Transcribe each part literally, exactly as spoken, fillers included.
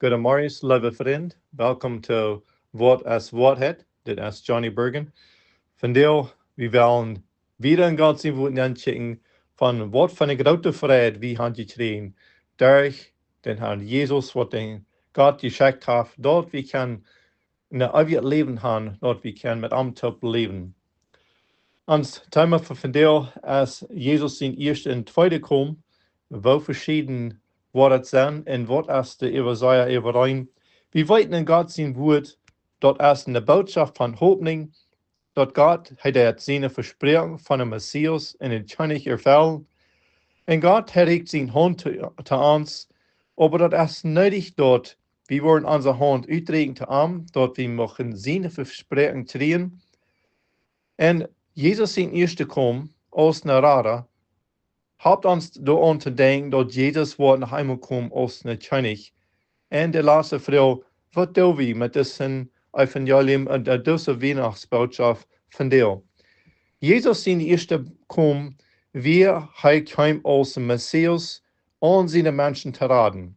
Goodemorjes, leewe Frind. Welkom to Waut es Woarheit. Dit es Johnny Bergen. Vondoag, wie wellen wada en Gott sien Wuat nenkjikjen von waut fa eene groote Freid wie haben jekjräajen derch dän Herrn Jesus, waut dän Gott jeschekjt haft, daut wie kjennen een eewjet Läwen haben, daut wie kjennen met am toop läwen. Ons Thema fa vondoag es Jesus sien ieeschtet un tweedet Komen, woo veschieden woat et sennen un waut es de Jesaja äwareen. Wie weeten en Gott sien Wuat, daut es eene Bootschoft von Hopninj, daut Gott, hee deed siene Vespräakjunk von dän Messias un dän Kjennich erfellen. Un Gott, hee rieekjt siene Haunt to, to ons, oba daut es needich, daut wie woaren onse Haunt utstrakjen to am, daut wie moaken siene Vespräakjunk kjrieen. Un Jesus sien ieeschtet Komen aus een Rada halpt ons doaraun to denkjen, daut Jesus woat noch eemol komen aus een Kjennich. Un de latste Froag, waut doo wie met dit Evangelium un, äh, dise Wienachtsbootschoft vondoag? Jesus sien ieeschtet Komen, woo hee kjeem aus een Messias, om siene Menschen to raden.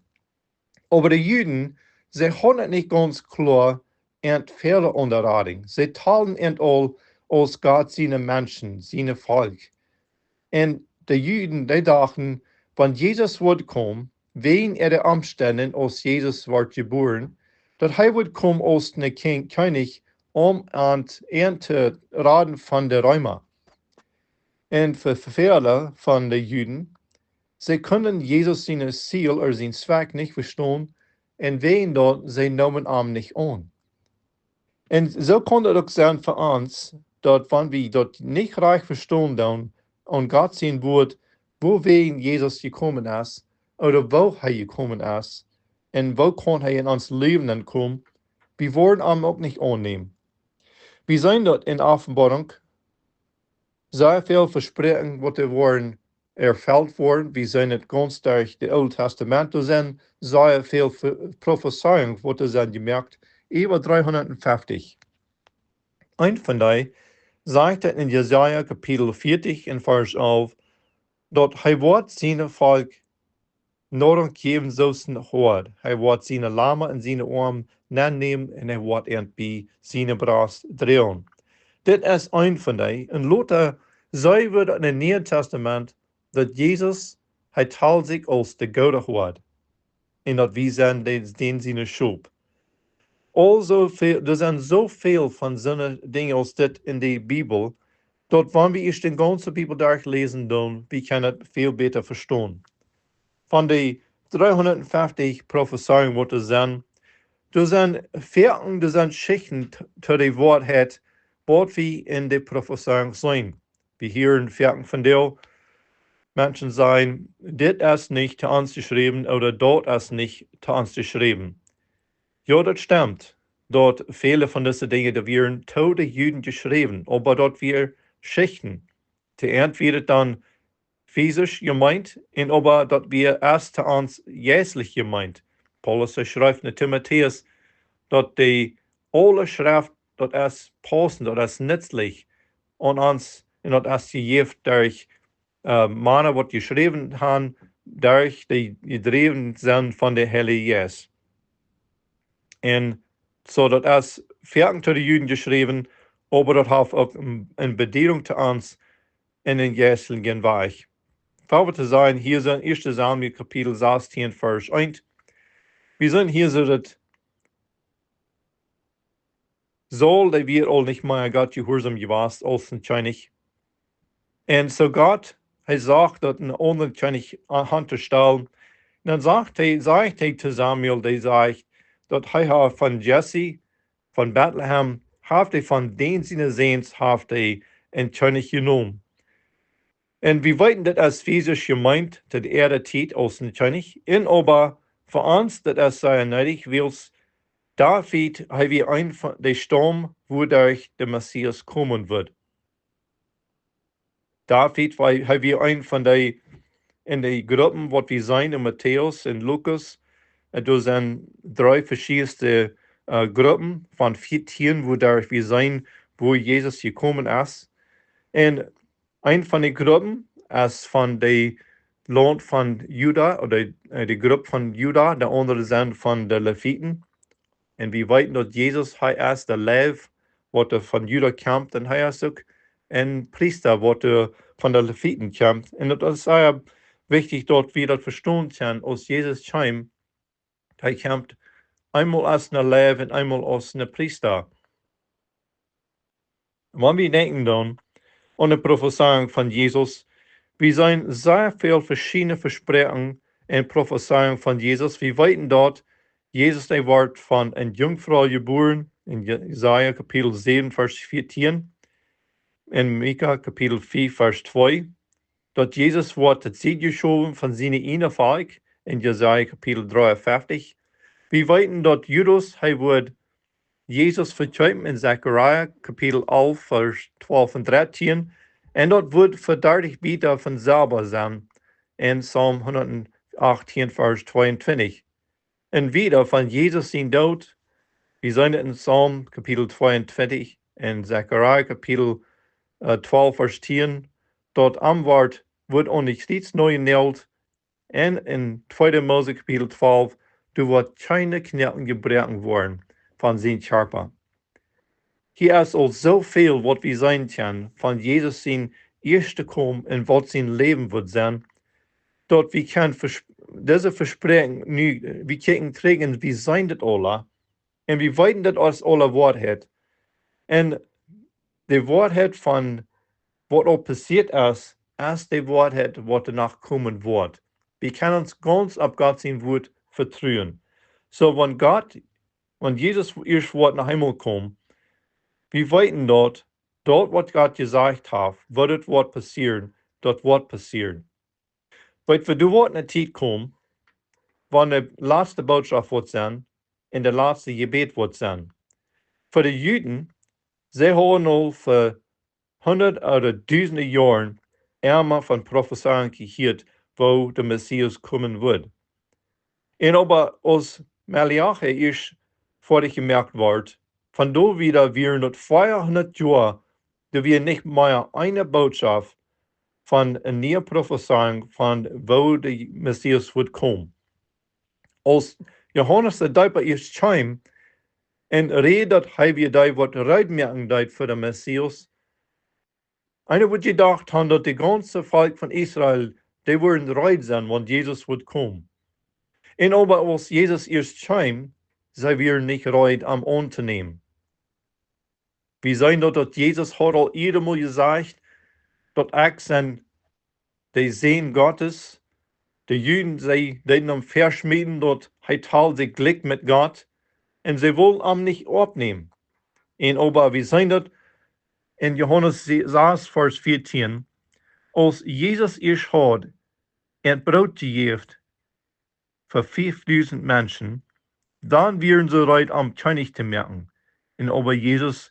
Oba de Juden, see hauden et nich gaunz kloa, ent fäld aun de Radunk. See talden ent aul aus Gott siene Menschen, sien Volkj. Un de Juden, dee dochten, wan Jesus wudd komen, wäajen äare Omstend, aus Jesus wort jebuaren, daut hee wudd komen aus een Kjen-, Kjennich, om an, an to raden von de Reema. Un fa, fa väle von de Juden, see kunnen Jesus sien Ziel ooda sien Zwakj nich vestonen, un wäajen daut see neemen am nich aun. Un soo kaun et uk sennen fa ons, daut wan wie daut nich rajcht vestonen doonen, aun Gott sien Wuat, wuawäajen Jesus jekomen es, ooda woo hee jekomen es, un woo kaun hee en ons Läwen komen, wie woaren am uk nich aunnämen. Wie seenen daut en Openboarunk, sea väl Vespräakjunk, waut doa woaren erfelt woaren. Wie seenen et gaunz derch daut Oole Tastament, doa sent sea väl Ve-, Profezeiungen, waut doa sent jemoakt, äwa dreehundatfeftich. Eent von dee sajcht et en Jesaja Kapitel vieetich un Varsch alf, daut hee woat sien Volkj Nahrunk jäwen soo aus een Hoad. Hee woat siene Lama en siene Oarm nennämen un hee woat an bie siene Brost droagen. Dit es eent von dee. Un lota see wie daut en daut Niee Tastament, daut Jesus, hee talt sikj aus de goode Hoad. Un daut wie sent dän, dän siene Schop. Aulsoo väl, doa sent soo väl von soone Dinja aus dit en de Bibel, daut wan wie ieescht de gaunze Bibel derchläsen doonen, wie kjennen et väl bäta vestonen. Von de dreehundatfeftich Profezeiungen, waut doa sent, doa sent Väakjen, doa sent Schichten t-, to de Woarheit, waut wie en de Profezeiungen seenen. Wie hieren Väakjen vondoag, Menschen sajen, dit es nich to ons jeschräwen, ooda daut es nich to ons jeschräwen. Jo, daut stemt, daut väle von dise Dinja, dee wieren to de Juden jeschräwen, oba daut wia Schichten. To ent wia et dan physisch jemeent, un oba daut wia ieescht to ons jeistlich jemeent. Paulus, hee schrift no Timotäus, daut de aule Schreft, daut es paussent, daut es nutzlich aun ons, un daut es jejäft derch, äh, Mana, waut jeschräwen han, derch dee jedräwen sent von de Heilje Jeist. Un soo, daut es Väakjen to de Juden jeschräwen, oba daut haft uk een, eene Bediedunk to ons en dän jeistlichen Wajch. Wan wie to seenen, hia sent ieeschte Samuel Kapitel sastieen, Varsch eent. Wie seenen hia soo daut Saul, dee wia aul nich mea Gott jehuarsom jewast aus een Kjennich. Un soo Gott, hee sach daut een aundren Kjennich a-, han to stalen. Dan sajcht hee, sajcht hee to Samuel, dee sajcht, daut hee haft von Jesse, von Betlehem, haft hee von dän siene Säns, haft hee een Kjennich jenomen. Un wie weeten, daut es physisch jemeent, to de äare Tiet aus een Kjennich. Un oba fa ons, daut es sea needich, wiels David, hee wia een von de Staum, wuaderch de Messias komen wudd. David wia, hee wia een von de, en de Gruppen, waut wie seenen en Matäus un Lukas. Un doa sent dree veschiedne, äh, Gruppen von vieetieen, wuaderch wie seenen, woo Jesus jekomen es. Un een von de Gruppen es von de Launt von Juda, ooda, äh, de Grupp von Juda, de aundre sent von de Leviten. Un wie weeten daut Jesus, hee es de Leiw, waut doa von Juda kjemt, un hee es uk een Priesta, waut doa von de Leviten kjemt. Un daut es sea wichtich, daut wie daut vestonen kjennen, aus Jesus kjeem, hee kjemt eemol aus een Leiw un eemol aus een Priesta. Wan wie denkjen dan aun de Profezeiunk von Jesus, wie seenen sea väl veschiedne Vespräakjen un Profezeiunk von Jesus. Wie weeten daut Jesus, hee wort von eene Junkfrau jebuaren, en Jesaja Kapitel säwen, Varsch vieetieen, en Mika Kapitel fief, Varsch twee, daut Jesus wort tosied jeschowen von sien ieejnet Volkj, en Jesaja Kapitel dreeunfeftich. Wie weeten daut Judas, hee wudd Jesus vekjeepen, en Zechariah Kapitel alf, Varsch twalf un dartieen, un daut wudd fa dartich Bieeta von Selwa sennen, en Psalm hundatachtieen, Varsch tweeuntwintich. Un wieda von Jesus sien Doot, wie seenen daut en Psalm Kapitel tweeuntwintich un Zechariah Kapitel, äh, twalf, Varsch tieen, daut am wort, wudd aun de Kjriez noajenäajelt, un en tweede Mose Kapitel twalf, doa wort kjeene Knoakjen jebroaken woaren von sien Kjarpa. Hia es aul soo väl, waut wie seenen kjennen von Jesus sien ieeschtet Komen un waut sien Läwen woat sennen, daut wie kjennen Ves-, dise Vespräakjunk nu, wie kjikjen trigj un wie seenen daut aula. Un wie weeten daut es aula Woarheit. Un de Woarheit von waut aul passieet es, es de Woarheit waut doano komen woat. Wie kjennen ons gaunz opp Gott sien Wuat vetruen. Soo, wan Gott, wan Jesus ieescht woat no Himmel komen, wie weeten daut, daut waut Gott jesajcht haft, waut et woat passieren, daut woat passieren. Weet wie, doa woat eene Tiet komen, wan de latste Bootschoft woat sennen un de latste Jebäd woat sennen. Fa de Juden, see hauden aul fa hundat ooda dusende Joaren emma von Profezeiunk jehieet, woo de Messias komen wudd. Un oba aus Maleachi ieescht foadich jemoakt wort, von doa wieda wieren daut veahundat Joa, doa wia nich mea eene Bootschoft von eene niee Profezeiunk von woo de Messias wudd komen. Aus Johanes de Deepa ieescht kjeem un räd, daut hee wia dee, waut reed moaken deed fa de Messias, eena wudd jedocht haben, daut de gaunze Volkj von Israel, dee wudden reed sennen, wan Jesus wudd komen. Un oba aus Jesus ieescht kjeem, see wieren nich reed, am auntonämen. Wie seenen daut, daut Jesus haud aul eenmol jesajcht, daut ekj sie de Sän Gottes. De Juden, see deeden am väaschmieren, daut hee tald sikj jlikj met Gott, un see wullen am nich oppnämen. Un oba wie seenen daut en Johanes sas, Varsch vieetieen, aus Jesus ieescht haud een Broot jejäft fa fiefdusent Menschen, dan wieren see reed, am Kjennich to moaken. Un oba Jesus,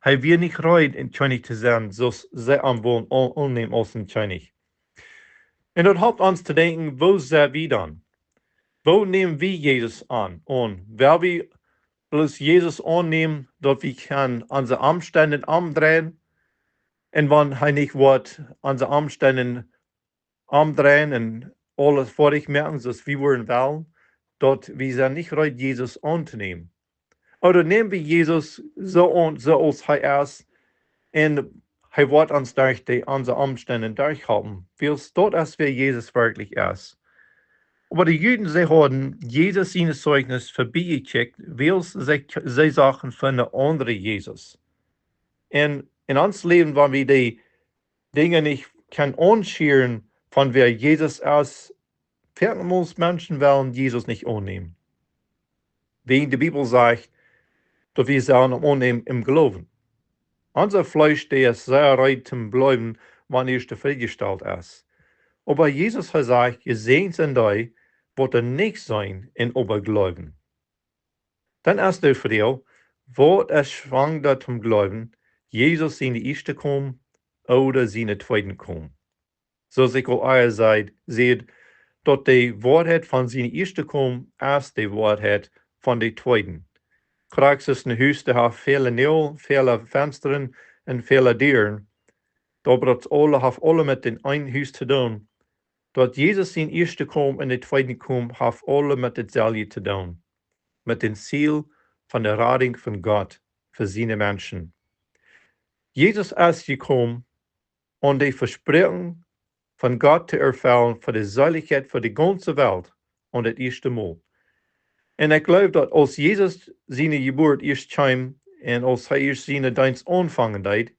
hee wia nich reed, een Kjennich to sennen, soo aus see am wullen aun-, aunnämen aus een Kjennich. Un daut halpt ons to denkjen, woo sent wie dan? Woo nämen wie Jesus aun? Un well wie bloos Jesus aunnämen, daut wie kjennen onse Omstend omdreien? Un wan hee nich woat onse Omstend omdreien un aules foadich moaken, soo aus wie wudden wellen, daut wie sent nich reed, Jesus auntonämen. Ooda näm wie Jesus soo aun, soo aus hee es, un hee woat ons derch de, onse Omstend derchhalpen, wiels daut es, wäa Jesus werkjlich es. Oba de Juden, see hauden Jesus sien Zeichnis verbie jekjikjt, wiels see, see sagen von een aundren Jesus. Un en ons Läwen, wan wie de Dinja nich kjennen aunschieren von wäa Jesus es, väle Menschen wellen Jesus nich aunnämen. Wiels de Bibel sajcht, daut wie sellen am aunnämen em Gloowen. Ons Fleesch, dee es sea reed toom jleewen, wan et tofrädjestalt es. Oba Jesus, hee sajcht, jesäajent sent dee, waut daut nich seenen un oba jleewen. Dan es de Froag, waut es schwanda toom jleewen, Jesus sien ieeschtet Komen ooda sien tweedet Komen? Soo aus ekj aul ea säd, säd, daut de Woarheit von sien ieeschtet Komen es de Woarheit von de tweede. Krakjt soo aus een Hus, dee haft väle Näajel, väle Fenstren un väle Dieren. Daut haft aule, haft aule met een Hus to doonen. daut Jesus sien ieeschte Komen un de tweede Komen haft aules met daut selwje to doonen, met daut Ziel von de Radunk von Gott fa siene Menschen. Jesus es jekomen, om de Vespräakjunk von Gott to erfellen fa de Seelichkjeit fa de gaunze Welt aun daut ieeschte Mol. Un ekj jleew daut aus Jesus siene Jeburt ieescht kjeem un aus hee ieescht sienen Deenst aunfangen deed,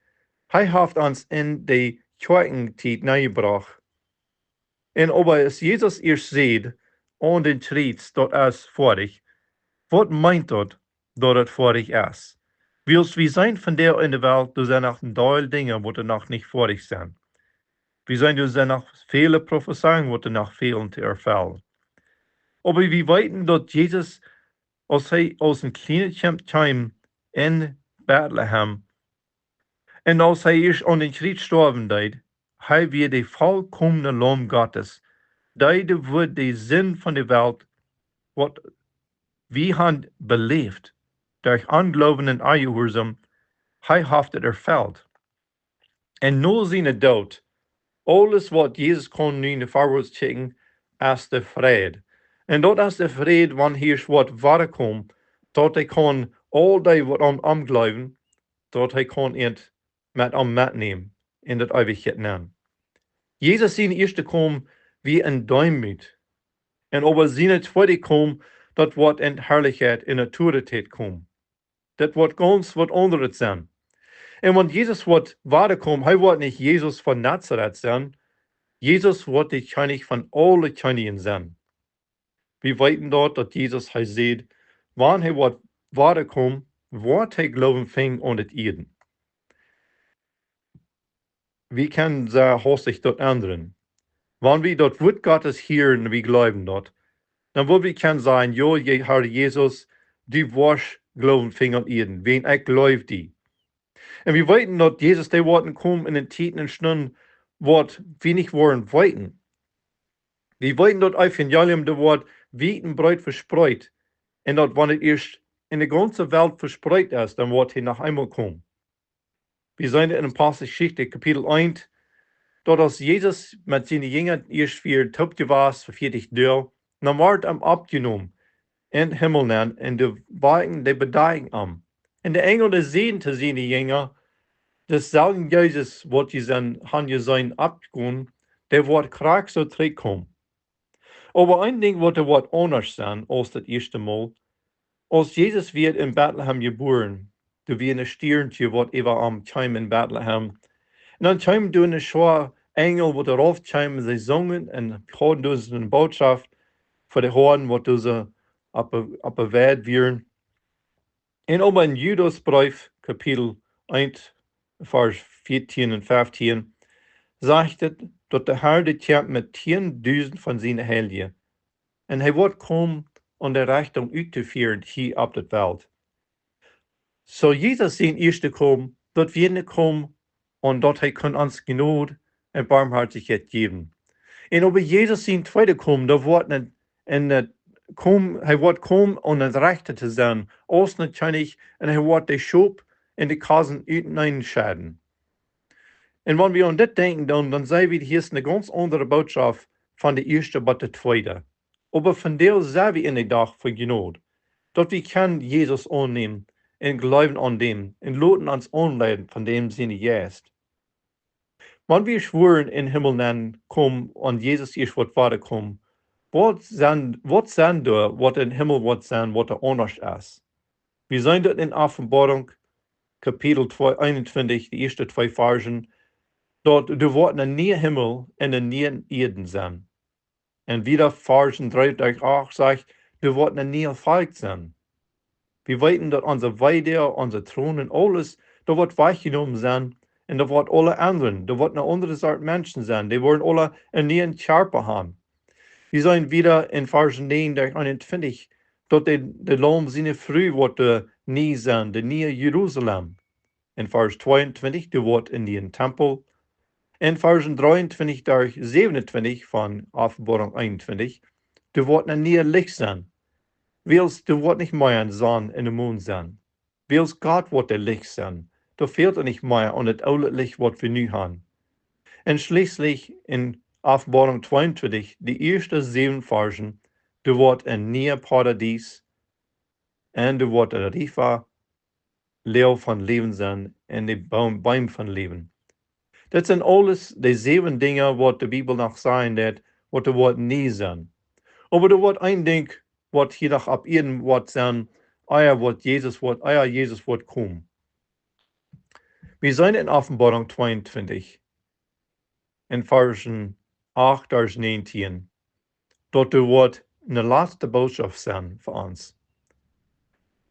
hee haft ons en de Kjoakjentiet nenjebrocht. Un oba aus Jesus ieescht säd aun dän Kjriez, daut es foadich, waut meent daut, daut et foadich es? Wiels wie seenen vondoag en de Welt, doa sent noch een Deel Dinja, waut noch nich foadich sent. Wie seenen, doa sent noch väle Profezeiungen, waut noch fälen to erfellen. Oba wie weeten, daut Jesus, aus hee aus een kjlienet Kjint kjeem en Betlehem, un aus hee ieescht aun dän Kjriez stoawen deed, hee wia de volkomne Laum Gottes, dee de Welt, de Sind von de Welt, waut wie han beläft, derch Ongloowen un Onjehuarsaum, hee haft et erfelt. Un no sienen Doot, aules waut Jesus kaun nu no verwoats schekjen, es de Fräd. Un daut es de Fräd, wan hee ieescht woat wadakomen, daut hee kaun aul dee waut aun am jleewen, daut hee kaun an met am metnämen en daut Eewichkjeit nenn. Jesus sien ieeschte Komen wia en Deemoot. Un oba sien tweede Komen, daut woat en Harlichkjeit, en Autoritäit komen. Daut woat gaunz waut aundret sennen. Un wan Jesus woat wadakomen, hee woat nich Jesus von Nazaret sennen. Jesus woat de Kjennich von aule Kjennichs sennen. Wie weeten daut, daut Jesus, hee säd, wan hee woat wadakomen, woat hee Gloowen finjen aun de Ieed. Wie kjennen sea hastich daut endren. Wan wie daut Wuat Gottes hieren un wie jleewen daut, dan woa wie kjennen sajen, jo, Je-, Herr Jesus, du woascht Gloowen finjen aun de Ieed, wiels ekj jleew die. Un wie weeten daut Jesus, dee woat komen en eene Tiet un Stund, waut wie nich woaren weeten. Wie weeten daut Evangelium, daut woat wiet un breet vespreet. Un daut, wan et ieescht en de gaunze Welt vespreet es, dan woat hee noch eemol komen. Wie seenen en Aposteljeschicht, Kapitel eent, daut aus Jesus met siene Jinja ieescht wia toop jewast fa vieetich Doag, dan wort hee oppjenomen en Himmel nenn, un de Wolkjen, dee bedakjten am. Un de Enjel, dee säden to siene Jinja, daut selwje Jesus, waut jie sent, han jeseenen oppgonen, dee woat krakjt soo trigjkomen. Oba een Dinkj, waut doa woat aundasch sennen aus daut ieeschte Mol, aus Jesus wia en Betlehem jebuaren, doa wia een Stiernkje, waut äwa am kjeem en Betlehem. Un dan kjeemen doa eene Schoa Enjel, waut doa rauf kjeemen, see sungen un hauden doa eene Bootschoft fa de Hoaden, waut doa opp de, opp de Weid wieren. Un oba en Judas Breef, Kapitel eent, Varsch vieetieen un feftieen, sajcht et, daut de Herr, dee kjemt met tieendusent von siene Heilje. Un hee woat komen, om de Rechtunk uttofieren hia opp de Welt. Soo Jesus sien ieeschte Komen, daut wia een Komen, un daut hee kunn ons Jnod un Barmhoatichkjeit jäwen. Un oba Jesus sien tweede Komen, daut woat een, een, eh, kom-, hee woat komen om een Rechta to sennen, aus een Kjennich, un hee woat de Schop un de Koasen utenaunda scheiden. Un wan wie aun dit denkjen, dan, dan seenen wie, hia es eene gaunz aundre Bootschoft von de ieeschte bat de tweede. Oba vondoag sent wie en dän Dach von Jnod, daut wie kjennen Jesus aunnämen un jleewen aun däm un loten ons aunleiden von däm sienen Jeist. Wan wie woaren en Himmel nenn komen, wan Jesus ieescht woat wadakomen, waut sent, waut sent doa, waut em Himmel woat sennen, waut doa aundasch es? Wie seenen daut en Openboarunk, Kapitel twee, eenuntwintich, de ieeschte twee Varschen, daut doa woat een niea Himmel un eene niee Ieed sennen. Un wieda Varsch dree derch acht sajcht, doa woat een niea Volkj sennen. Wie weeten, daut onse Weedoag, onse Tronen, aules, daut woat wajchjenomen sennen. Un daut woat aules endren. Doa woat eene aundre Sort Menschen sennen. Dee woaren aule eenen nieen Kjarpa haben. Wie seenen wieda en Varsch näajen derch eenuntwintich, daut de, de Laum siene Fru woat, eh, nie sennen, de niee Jerusalem. En Varsch tweeuntwintich, doa woat een nieen Tempel. En Varsch dreeuntwintich derch säwenuntwintich von Openboarunk eenuntwintich, doa woat een niea Licht sennen. Wiels doa woat nich mea eene Sonn un de Mon sennen. Wiels Gott woat daut Licht sennen. Doa fält et nich mea aun daut oole Licht, waut wie nu haben. Un schlieslich en Openboarunk tweeuntwintich, de ieeschte säwen Varschen, doa woat een niea Paradies un doa woat de Riva Läwen von Läwen sennen un de Boom, Boom von Läwen. Dit sent aules de säwen Dinja, waut de Bibel noch sajen deit, waut doa woat nie sennen. Oba doa woat een Dinkj, waut hia noch opp Ieed woat sennen, ea waut Jesus woat, ea Jesus woat komen. Wie seenen en Openboarunk tweeuntwintich, en Varschen acht bat näajentieen, daut doa woat eene latste Bootschoft sennen fa ons.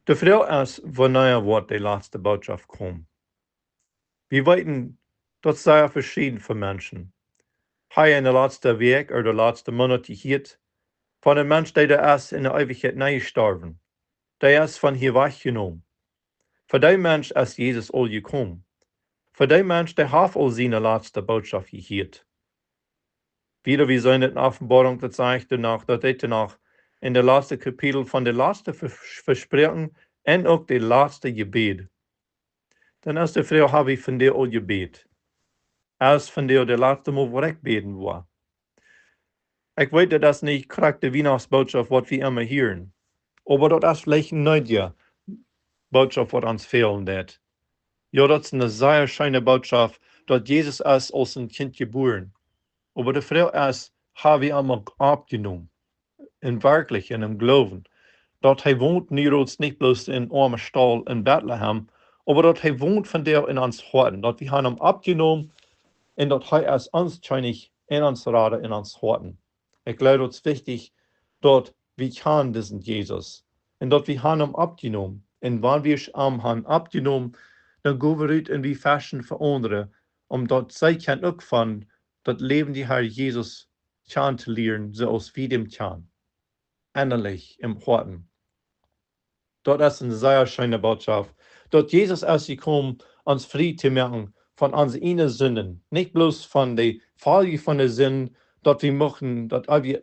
De Froag es, wanea woat de latste Bootschoft komen? Wie weeten, daut es sea veschieden fa Menschen. Hab jie en de latste Wäakj ooda de latste Moonat jehieet von een Mensch, dee doa es en de Eewichkjeit nenjestorwen? Dee es von hia wajchjenomen. Fa dee Mensch es Jesus aul jekomen. Fa dee Mensch, dee haft aul siene latste Bootschoft jehieet. Wieda, wie seenen en Openboarunk, daut sajcht doa noch, daut deit doa noch en de latste Kapitel von de latste Vers-, Vespräakjunk un uk de latste Jebäd. Dan es de Froag, hab wie vondoag aul jebät? Es vondoag de latste Mol, waut ekj bäden woa? Ekj weet, daut es nich krakjt de Wienachtsbootschoft, waut wie emma hieren. Oba daut es veleicht eene needje Bootschoft, waut ons fälen deit. Jo, daut es eene sea scheene Bootschoft, daut Jesus es aus een Kjint jebuaren. Oba de Froag es, hab wie am uk oppjenomen? Un werkjlich en däm Gloowen, daut hee wont nu nich bloos en oame Staul en Betlehem, oba daut hee wont vondoag en ons Hoaten, daut wie haben am oppjenomen un daut hee es ons Kjennich un ons Rada en ons Hoaten. Ekj jleew, daut es wichtich, daut wie kjanen disen Jesus un daut wie haben am oppjenomen. Un wan wie am haben oppjenomen, dan go wie rut un wie veschen fa aundre, om daut see kjennen uk von daut Läwen, dee Har Jesus kjanen to lieren, soo aus wie däm kjanen, ennalich em Hoaten. Daut es eene sea scheene Bootschoft, daut Jesus es jekomen, ons frie to moaken von onse ieejne Sinden. Nich bloos von de Foljen von de Sind, daut wie musten, daut wie,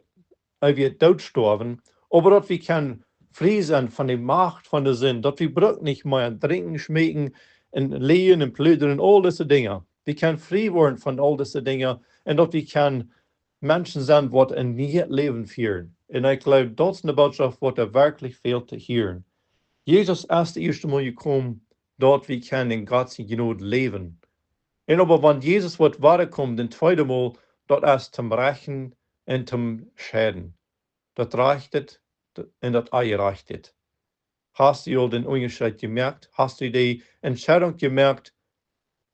wie doot stoawen, oba daut wie kjennen frie sennen von de Macht von de Sind, daut wie brucken nich mea drinkjen, schmeekjen un läajen un pludren un aul dise Dinja. Wie kjennen frie woaren von aul dise Dinja un daut wie kjennen Menschen sennen, waut een nieet Läwen fieren. Un ekj jleew, daut es eene Bootschoft, waut doa werkjlich fält to hieren. Jesus es daut ieeschte Mol jekomen, daut wie kjennen en Gott siene Jnod läwen. Un oba wan Jesus woat wadakomen, daut tweede Mol, daut es toom Rechten un toom Scheiden. Daut Rajchte un daut Onjerajchte. Hast du aul dän Unjascheet jemoakt? Hast du de Entscheidunk jemoakt,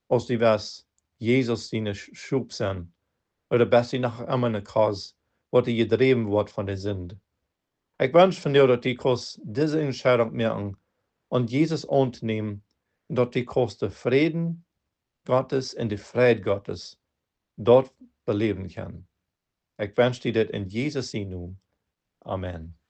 aus du west Jesus siene Sch-, Schop sennen? Ooda best du noch emma en de Kos, waut die jedräwen woat von de Sind? Ekj wensch von die, daut du kaust dise Entscheidunk moaken un Jesus aunnämen un daut du kaust dän Fräd Gottes un de Freid Gottes doa beläwen kjennen. Ekj wensch die dit en Jesus sienen Nomen. Amen.